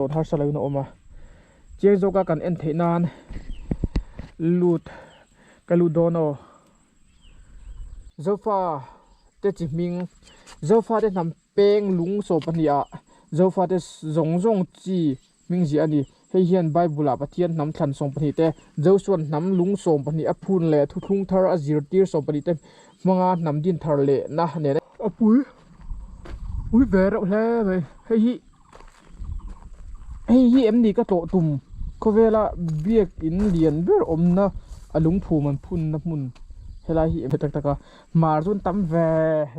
Tawn harsa loin a awm a, chiang zawka kan en theih nan lut ka lut dawn aw. Zofa te chi hming, Zofa te hnam peng lung sawm pahnih ah Zofa te zawng zawng chi hming ziah a ni. Hei hian Bible ah Pathian hnam thlan 12 te, Josua'n hnam lung 12 a phun leh thuthlung thar a zirtir 12 te hmanga hnam din thar lehna nen a pui pui ve reuh hle mai. Hei hi. Hei hi em ni ka tlawh tum khawvela biak in lian ber awmna a lungphum an phunna hmun helai hi em tak tak a hmar chu an tam ve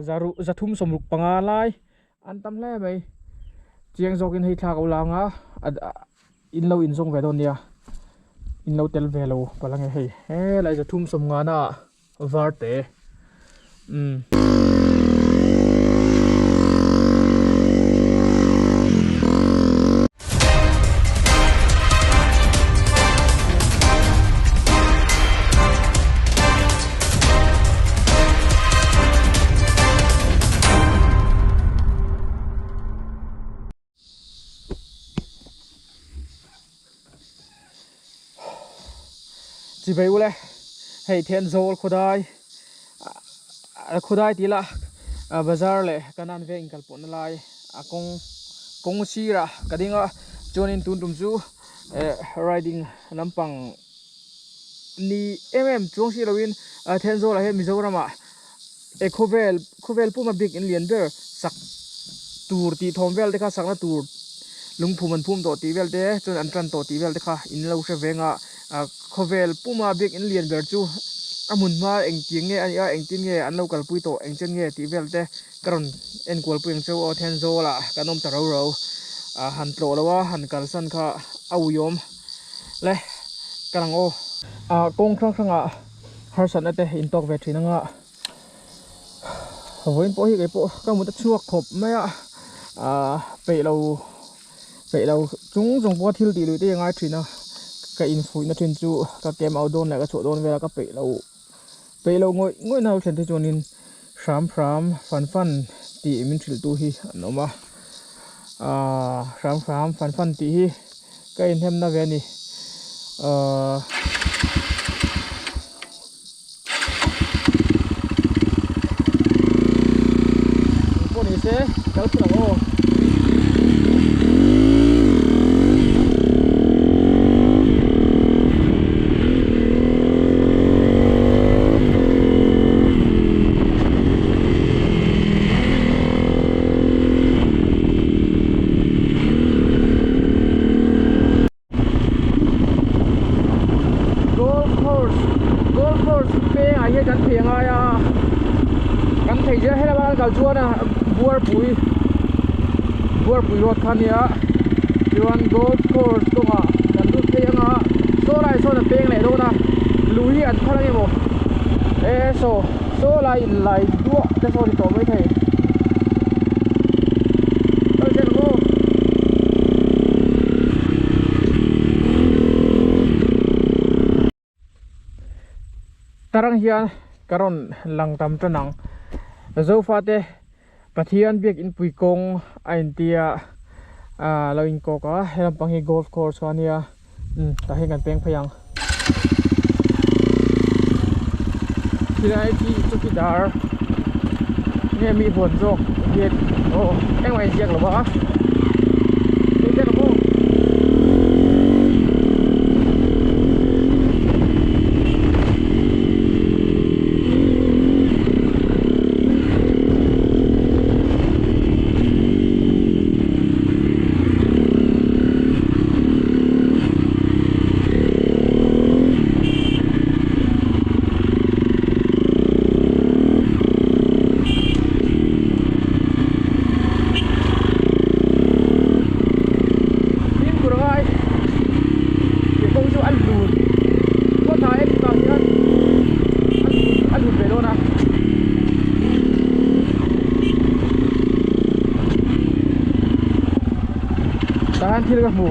zaruh zathum sawmruk panga lai an tam hle mai chiang zawkin hei thlak a ulang a in lo inzawng ve dawn nia in lo tel ve lo palh ange hei helai zathum sawmngana ah. Varte umm. Chivei ule hei Thenzawl khawdai khawdai tih lah bazar leh kanan veng inkal pawhna lai a kawng kawng sirah ka ding a chuanin tun tum chu eh riding lampang ni em em chuang si loin Thenzawl ah hian Mizoram ah e khawvel khawvel puma bik in lian ber sak tur tih thawm vel te kha sakna tur lungphum an phum tawh tih vel te chuan an tan tawh tih vel te kha in lo hre veng a ah khawvel puma bik in lian ber chu a hmun hma engtiang nge a nih a engtin nge an lo kalpui tawh engchen nge tih vel te ka rawn enkual pui ang cheu aw Thenzawl ah kan awm ta ro ro ah han tlawh lo a han kalsan kha a uiawm le ka lang aw. Ah kawng hrang hrang ah. Harsatna te in tawk ve thin anga vawiin pawh hi kei pawh ka mut a chhuak khawp mai a ahh peih lo peih lo chung chung pawha thil tih luih te hi a ngai thin a ka infuihna thin chu ka kem au dawn leh ka chhuah dawn vel a ka peih lo peih lo ngawih ngawih na ho thlen te chuanin hram hram fan fan tih min hrilh tu hi an awm a ahh hram hram fan fan tih hi ka inhemna ve a ni ahh. Pawh ni se kal phut ang aw. Golf course golf course pengah hian kan thei angai a kan thei zel helama kan kal chuan a buarpui buarpui road kha ania chuan golf course kawngah kan lut phei anga saw lai sawn a peng leh dawn a lui hi an phar ange maw e saw saw lai in lai duah te saw ni tawh maithei. Tarang hian ka rawn lang tam tan ang Zofate Pathian biak inpui kawng a intia ah lo inkawk a he lampang hi golf course kha ania umm tah hian kan peng phei ang khilai khi chawkidar nge mi huan zawk hian aw engmah inziak lo a. Fimkhur a ngai tih kawng chu a lut khaw hnai a nih vang hian a lut a lut ve dawn a. Tah hian thil ka hmu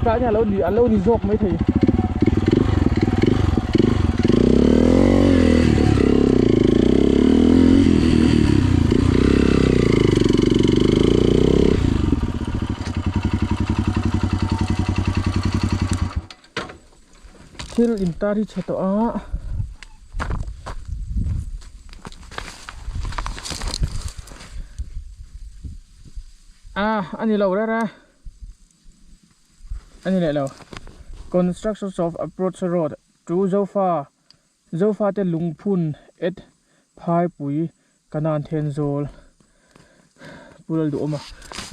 tah hian alo ni alo ni zawk maithei. Thil intar hi chhe tawh a. Ah a ni lo reng reng a ni leh lo constructions of approach road to zofa zofa te lungphun at phaipui kanan thenzawl pu lal duh awm a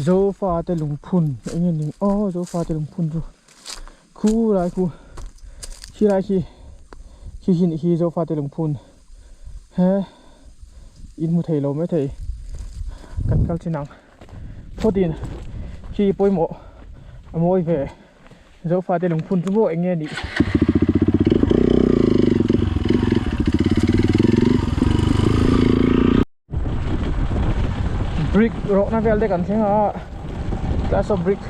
zofa te lungphun eng nge ni aw zofa te lungphun chu khulai khu khilai khi khi khi nih khi zofa te lungphun he in hmu thei lo maithei kan kal chin ang phawtin khi pawimawh a mawi ve zofa te lungphun chu maw eng nge nih. Brick rawhna vel te kan thleng a class of brick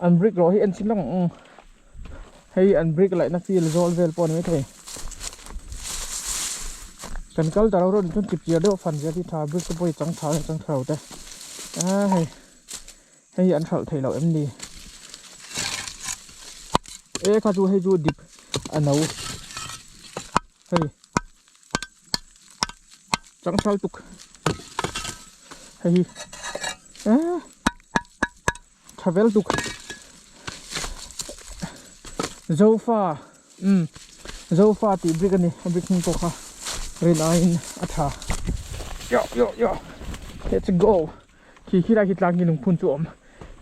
an brick rawh hi en chhin lawk ang hei an brick laihna field zawl vel pawh a ni maithei kan kal ta lo rawh chuan chip chiar deuh fan zel hi tha brick te pawh hi chang tha leh chang tha lo te a hei hei hi an hralh theih loh em ni e kha chu hei chu dip a no hei. Changthal tuk hei hi eh tha vel tuk zofa um zofa tih brick ani a brick hming pawh kha rin aiin a tha yo yo yo let's go khi khi lai khi tlang hi lungphun chu a awm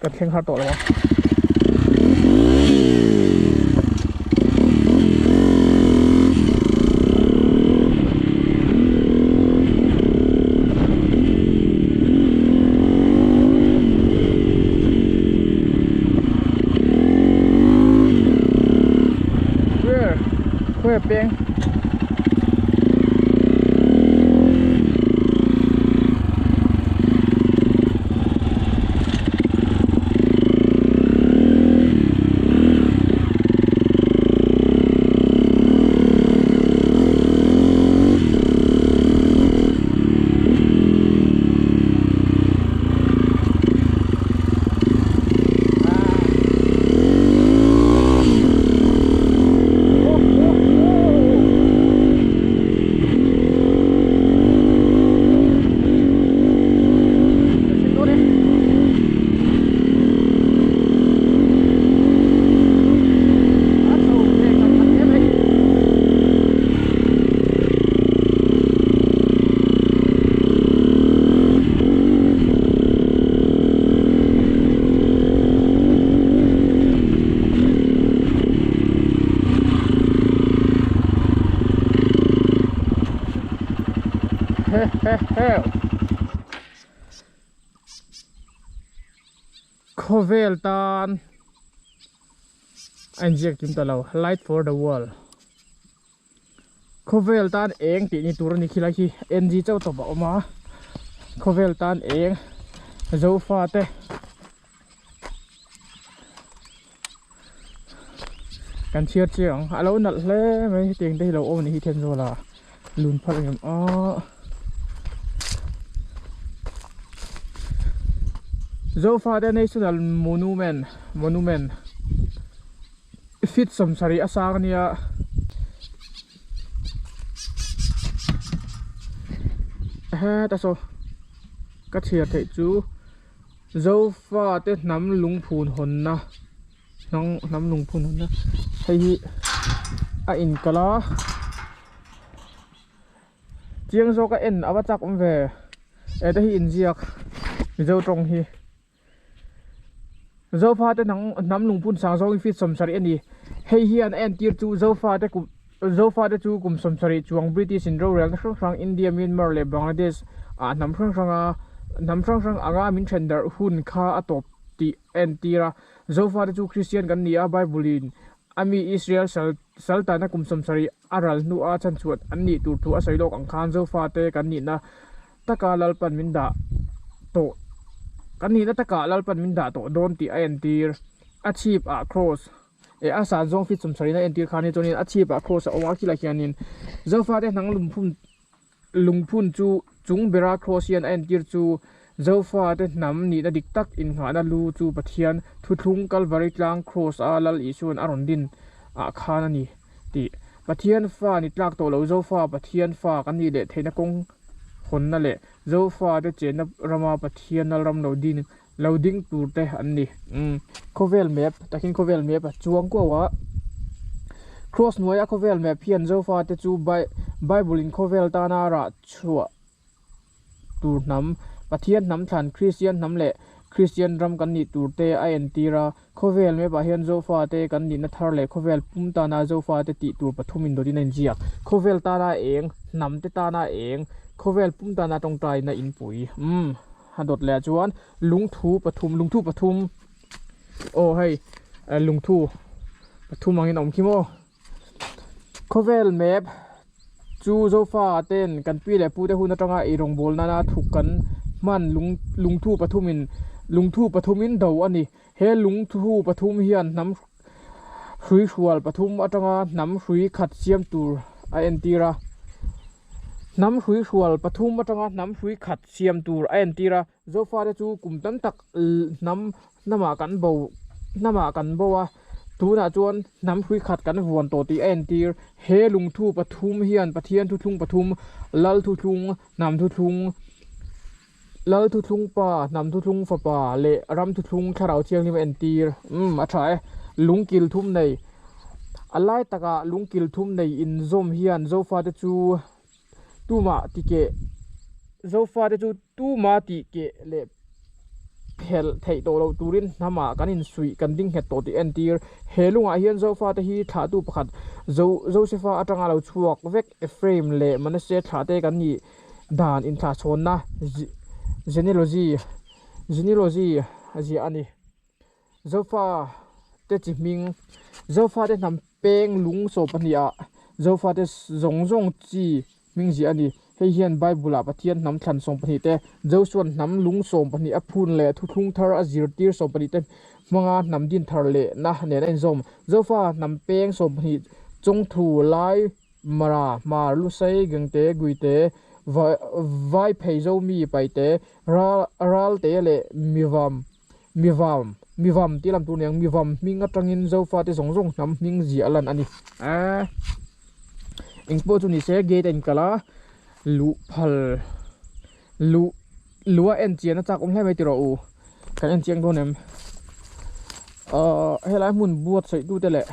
kan thleng har tawh lo a. Where? Where peng? Khawvel tan a inziak kim ta lo light for the world khawvel tan eng tih ni tur a ni khilai khi ng chauh tawp a awm a khawvel tan eng zofa te. Kan chhiar chiang ang a lo nalh hle mai hetiang te hi lo awm a nih hi Thenzawl ah lun phalh ang em aw Zofate National Monument Monument feet 70 a sang a nia. Heta saw ka chhiar theih chu. Zofa te hnam lungphun hawnna hnam lungphun hawnna hei hi a inkalh a chiang zawk a en a va chak awm ve he te hi inziak mizo tawng hi Zofa te hnam lungphun sang zawng hi feet 70 a ni hei hian a entir chu Zofa te kum Zofa te chu kum 70 chuang British in rorelna hrang hrang India, Myanmar leh Bangladesh ah hnam hrang hranga hnam hrang hrang anga min then darh hun kha a tawp tih a entir a. Zofa te chu Christian kan ni a, Bible in a mi Israel sal saltana kum 70 a ral hnua chhanchhuah an nih tur thu a sawi lawk ang khan Zofa te kan nihna taka Lalpan min dah tawh kan nihna takah Lalpan min dah tawh dawn tih a entir. A chhip ah cross. Eh a san zawng fit sawmsarih na entir khan hi chuanin a chhip ah cross a awm a khilai hianin Zofate hnang lungphun lungphun chu chung bera cross hian a entir chu Zofate hnam nihna dik tak innghahna lu chu Pathian thuthlung Kalvari tlang cross a Lal Isua'n a rawn din. ah khan a ni tih Pathian fa ni tlak tawh lo Zofa Pathian fa kan nih leh theihna kawng hawnna leh Zofa te chenna rama Pathian nal ram lo din lo ding tur te an ni. Umm khawvel map takin khawvel map a chuang kuau a Cross hnuaia khawvel map hian Zofa te chu Bible in khawvel tana rah chhuah tur hnam, Pathian hnam thlan, Kristian hnam leh Kristian ram kan nih tur te a entir a. Khawvel map ah hian Zofa te kan nihna thar leh khawvel pum tana Zofa te tih tur pathum indawtin a inziak. Khawvel tana eng, hnam te tana eng, khawvel pum tana tawngtaina inpui. Umm, a dawt leh ah chuan lungthu pathum, lungthu pathum, aw hei lungthu pathum angin a awm khi maw. Khawvel map chu Zofa ten kan pi leh pu te hun atanga ei rawngbawlna nana thuk kan hman lung lungthu pathumin lungthu pathumin do a ni. He lungthu pathum hian hnam hrui hrual pathum atanga hnam hrui khat siam tur a entir a. Hnam hrui hrual pathum atanga hnam hrui khat siam tur a entir a. Zofate chu kum tam tak hnam hnamah kan bo hnamah kan bo a, tunah chuan hnam hrui khat kan vuan tawh tih a entir. He lungthu pathum hian Pathian thuthlung pathum, Lal thuthlung, hnam thuthlung, Lal thuthlung pa, hnam thuthlung fapa leh ram thuthlung thlarau thianghlim a entir. Umm a tha e. Lungkil thum nei A lai takah lungkil thum nei inzawm hian Zofate chu Tumah ti keh Zofate chu tumah tih keh leh phelh theih tawh loh turin hnamah kan insuih kan ding nghet tawh tih entir. He lungah hian Zofate hi thlahtu pakhat Zo Josefa atanga lo chhuak vek Ephraim leh Manasseh thlahte kan nih dan inthlahchhawnna genealogy genealogy a ziah a ni. Zofa te chi hming, Zofa te hnam peng lung saw pahniha Zofa te zawng zawng chi hming ziah a ni. Hei hian Bible ah Pathian hnam thlan 12 te, Josuan hnam lung 12 a phun leh thuthlung thar a zirtir 12 te hmanga hnam din thar lehna nen a inzawm. Zofa hnam peng 12 Chawngthu, Lai, Mara, Hmar, Lusei, Gengte, Guite, Vaiphei, Zomi, Paite, Ralte leh Mivam. Mivam, Mivam tih lam tur aniang, Mivam hming atangin Zofate zawng zawng hnam hming ziah a lan a ni. Eee eng pawh chu ni se gate a inkal a, luh phal luh luh a en chian a chak awm hle mai tiraw u, kan en chiang dawn em? Ahh helai hmun buatsaih tute leh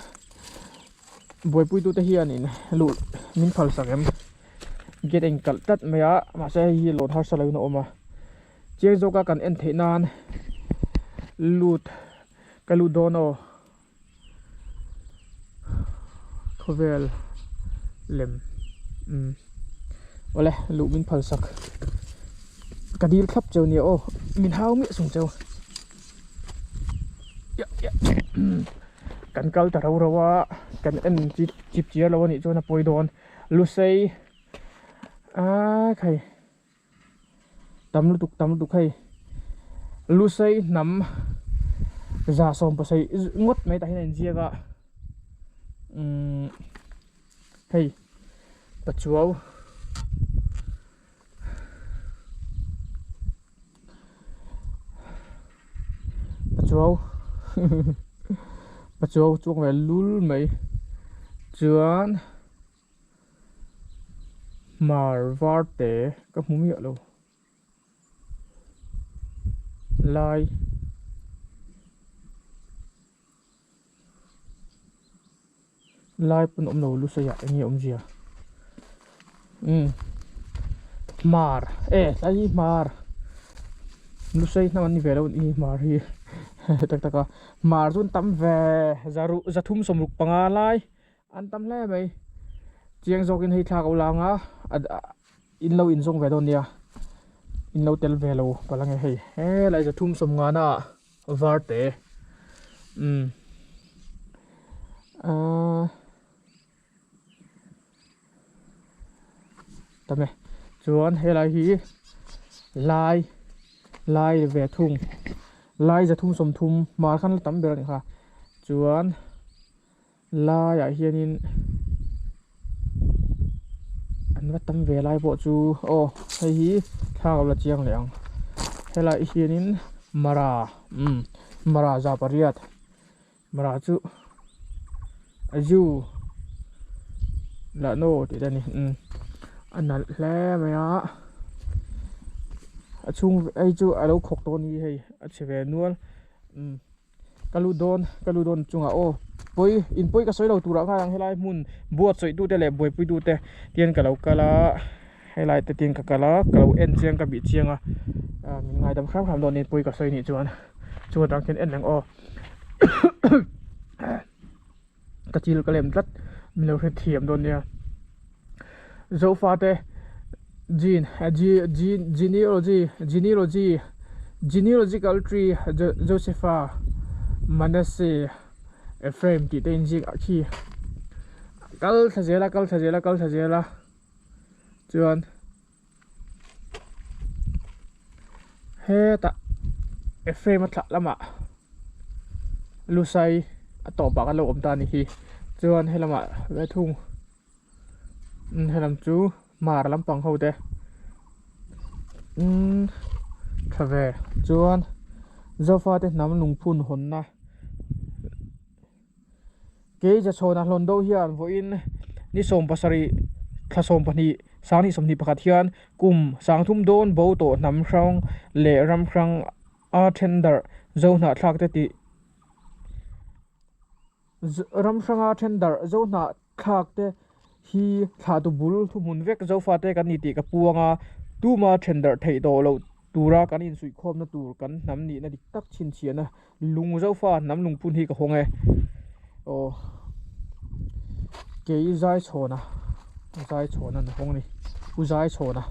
buaipui tute hianin luh min phal sak em? Gate a inkalh tlat mai a, mahse hei hi lawn harsa loin a awm a. Chiang zawka kan en theih nan lut ka lut dawn aw khawvel lem umm awle luh min phal sak ka dil thlap cheu nia aw min hau miah sung cheu kan kal ta rau rau a kan en chip chip chiar lo anih chuan a pawi dawn lusei aa khai. Tam lutuk tam lutuk hei Lusei hnam 70 ngawt mai tah hian a inziak a umm hei pachuau pachuau pachuau chuang ve lul mai chuan. Hmar var te ka hmu miah lo lai lai pawn awm lo lusei ah enge awmzia umm hmar e tlai hi hmar lusei hnam an ni ve lo anih hi hmar hi tak tak a hmar chu an tam ve 365 lai. An tam hle mai. Chiang zawkin hei thlak a ulang a, in lo inzawng ve dawn nia. In lo tel ve lo palh ange hei. Helai 350 ah var te. Umm. Ahh. Tam e. Chuan helai hi lai lai ve thung. Lai 330 hmar khan la tam ber a ni kha. Chuan. Laiah hianin an va tam ve lai pawh chu aw hei hi thla ka la chiang leh ang helaiah hianin mara umm mara 800 mara chu A zu lah naw tih te a ni umm a nalh hle mai a a chhung hei chu a lo khawk tawh a ni hei a chhe ve nual umm ka lut dawn ka lut dawn chungah aw pawi in pawi ka sawi lo turah ngai ang helai hmun buatsawi tute leh buaipui tute tian ka lo kal a helai te tin ka kal a ka lo en chiang ka bih chiang a ah min ngaidam hram hram dawn nia pawi ka sawi nih chuan chu atang khian en reng aw ka chil ka lem tlat min lo hrethiam dawn nia Zofate gene genealogy genealogy genealogical tree Josepha Manasseh Ephraim tih te inziak ah khi kal thla zel a kal thla zel a kal thla zel a chuan hetah Ephraim a thlah lamah Lusai a tawpah kan lo awm ta a ni hi chuan helamah ve thung helam chu hmar lampang ho te umm tha ve chuan Zofa te hnam lungphun hawnna Kei Zachhawna hlawn do hian vawiin ni 70 thla 12 sanghnih 21 hian kum sangthum dawn bo tawh hnam hrang leh ram hrang a then darh zo hnahthlak te tih ram hranga then darh zo hnahthlak te hi thlahtu bul thuhmun vek Zofate kan ni tih ka puang a, tuma then darh theih tawh loh tura kan insuihkhawmna tur kan hnam nihna dik tak chhinchhiahna lung Zofa hnam lungphun hi ka hawng e. Aw kei Zaichhawna Zaichhawna an hawng a ni U Zaichhawna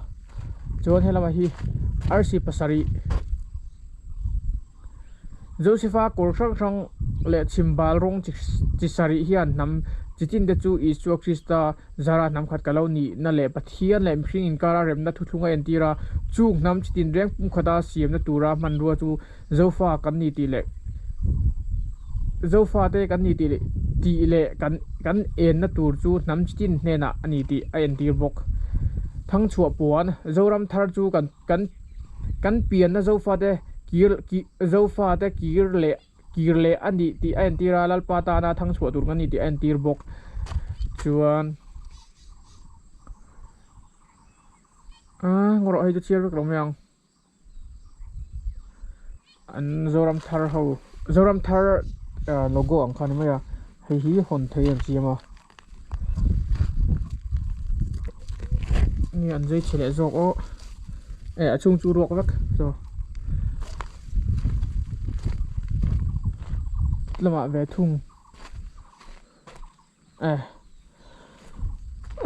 chuan helamah hi arsi pasarih Josepha kawr hrang hrang leh chhimbal rawng chi sarih hian hnam chi tin te chu Isua Krista zara hnam khat ka lo nihna leh Pathian leh mihring inkara remna thuthlung a entir a, chung hnam chi tin reng pumkhata siamna tura hmanrua chu Zofa kan ni tih leh Zofate kan ni tih tih leh kan kan enna tur chu hnam chi tin hnenah a ni tih a entir bawk. Thangchhuah puan Zoram thar chu kan kan kan pianna Zofate kir Zofate kir leh kir leh a nih tih a entir a, Lalpa tana thangchhuah tur kan ni tih a entir bawk. Chuan ah ngawrawh hei chu chhiar vek lo mai ang. An Zoram thar ho Zoram thar logo ang kha a ni mai a, hei hi hawn thei an siam a. Nge an zai chhe leh zawk aw eh a chhung chu ruak vek chaw lamah ve thung eh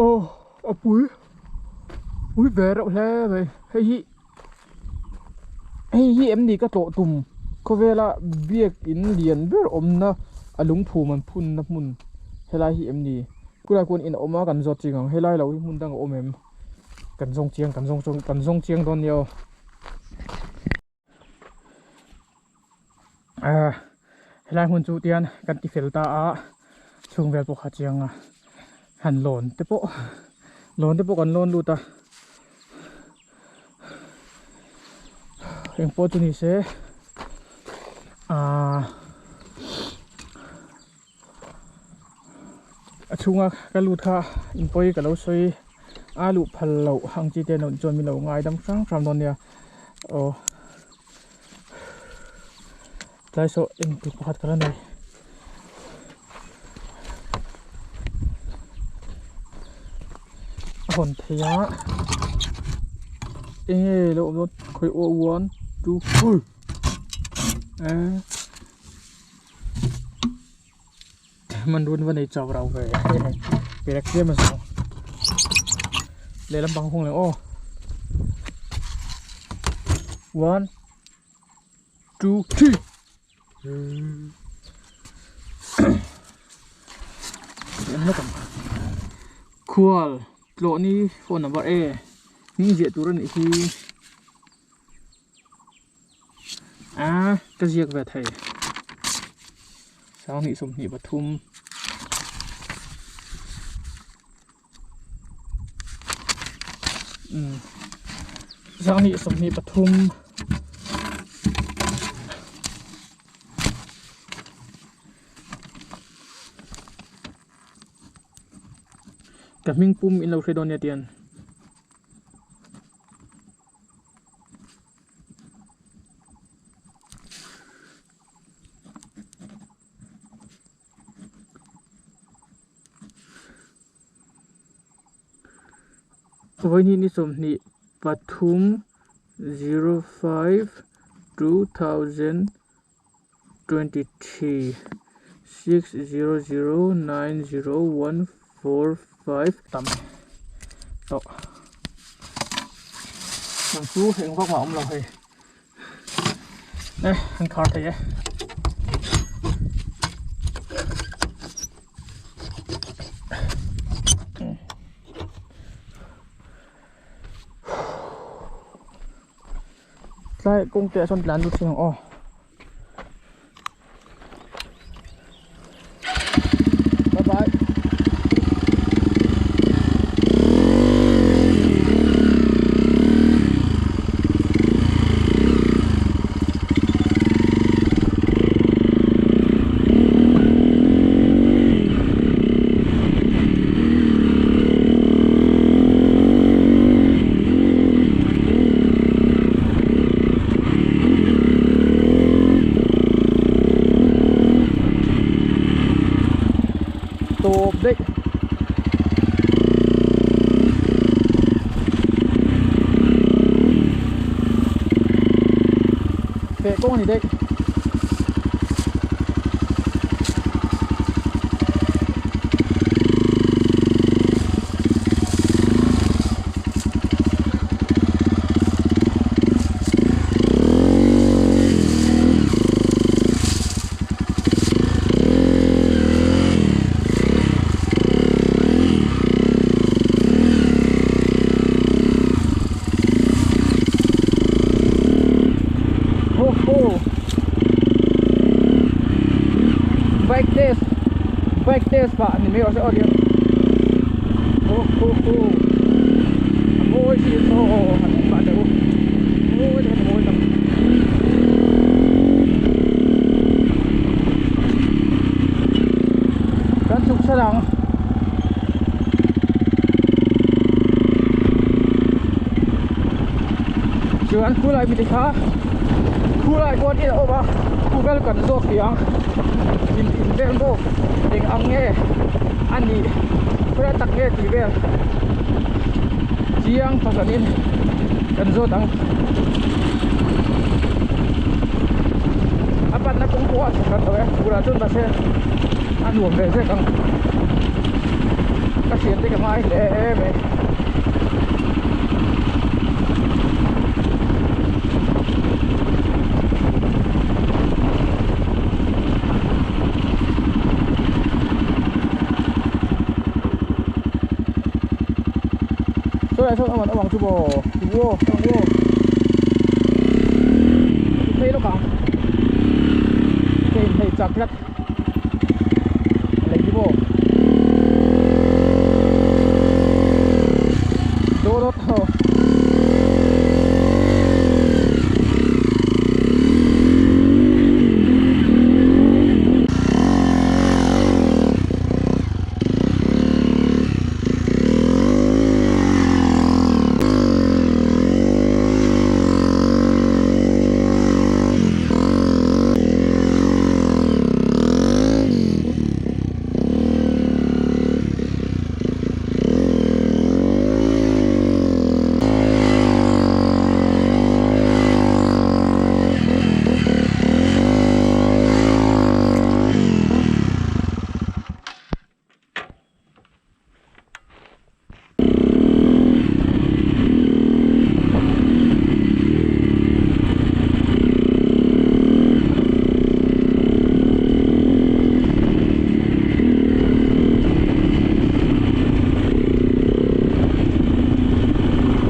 aw a pui pui ve reuh hle mai hei hi hei hi em ni ka tlawh tum khawvela biak in lian ber awmna a lungphum an phunna hmun helai hi em ni khulai khuan in a awm a kan zawt chiang ang helai lo hi hmun dang a awm em kan zawng chiang kan zawng chuang kan zawng chiang dawn nia aw ah helai hmun chu tian kan ti fel ta a chhung vel pawh kha chiang a han lawn te pawh lawn te pawh kan lawn lut a eng pawh chu ni se ah a chhunga ka lut kha inpawi ka lo sawi a luh phal loh ang chi te chuan min lo ngaidam hrang hrang dawn nia aw tlai saw engti pakhat ka la nei a hawn thei a enge lo awm dawn khawi aw one two three eh. Hmanrun va nei chau rau ve perek tlem a zawng lehlam bang hung leh aw one two three khual tlawh ni phone number e hming ziah tur a nih hi. A ka ziak ve thei 22 23 um 22 23 Ka hming pum in lo hre dawn nia tian. Vawihnih ni sawmhnih pathum zero five 2023 600 90145 tam tawh ang chu eng vak mah a awm lo hei e an khar thei e. Tlai kawng te ah sawn tlan lut thin ang aw. Bye bye. Tawp daih. Feh kawng a ni daih. Ho ho Bike test Bike test pah ni mai awh se aw diam Ho ho ho A mawi si saw han en pah teh u Mawi tak a mawi tak Kan chhuk chhan ang. Chuan khulai mi te kha khulai pawh an in a awm a khu vel kan zawk tih ang in in vel maw eng ang nge a nih khawlai tak nge tih vel chiang fahran in kan zawt ang a panna kawng pawh a chhe hran lo e bulah chuan mahse a nuam ve zek ang ka hriat te ka ngai hle mai. Saw lai sawn awm an awm ang chu maw chu aw ang aw phei lawk ang ka inhei chak tlat a lei hi maw dawt ho.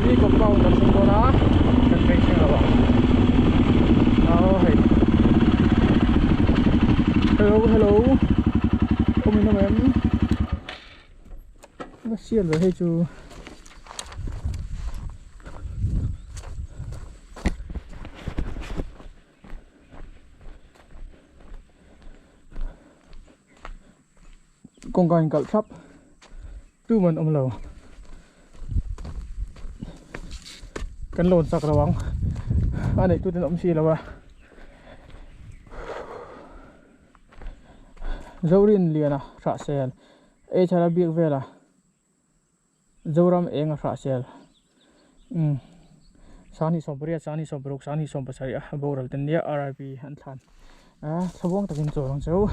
Mi compound an thleng dawn a kan veng thleng lo ang aw hei hello hello awm in awm em va sial ve hei chu. Kawngka in kalh thlap. Tuman awm lo. Kan lawn chak lo ang. A neih tuten awm si lo a. Zorin liana hrahsel HR a biak vela Zoram eng a hrahsel umm Sanghnih 18 Sanghnih 16 Sanghnih 17 a boral te nia RIP an thlan a thlamuang takin chawl ang cheu.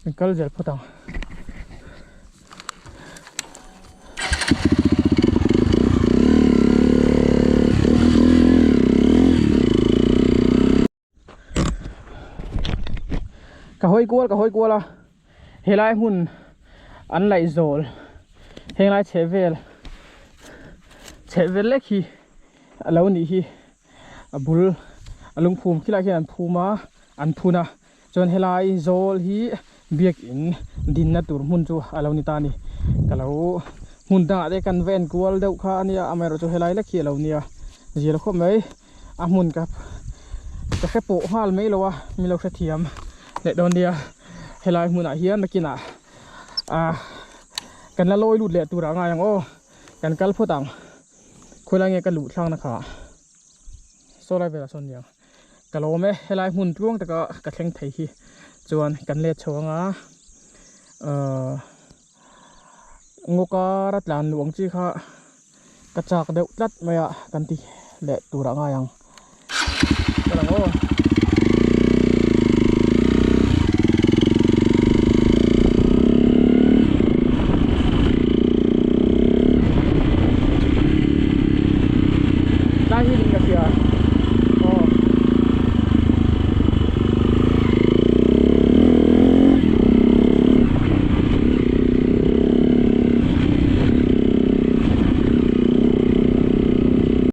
Min kal zel phawt ang. Ka hawi kual ka hawi kual a helai hmun an laih zawl henglai chheh vel chheh vel lek hi a lo nih hi a bul a lungphum khilai khian an phum a an phun a chuan helai zawl hi biakin dinna tur hmun chu a lo ni ta a ni ka lo hmun dangah te kan va en kual deuh kha a nia amaherawhchu helai lek hi a lo nia zir khawp mai. A hmun ka ka hre pawh nghal mai lo a min lo hrethiam leh dawn nia helai hmunah hian nakinah ah kan la lawi lut leh turah a ngai ang aw kan kal phawt ang khawilai nge ka luh thlakna kha saw lai velah sawn niang ka lawm e helai hmun tluang taka ka thleng thei hi chuan kan let chho anga ahh ngaw kara tlan luh ang chi kha. Ka chak deuh tlat mai a kan ti leh tur ah ngai ang ka lang aw.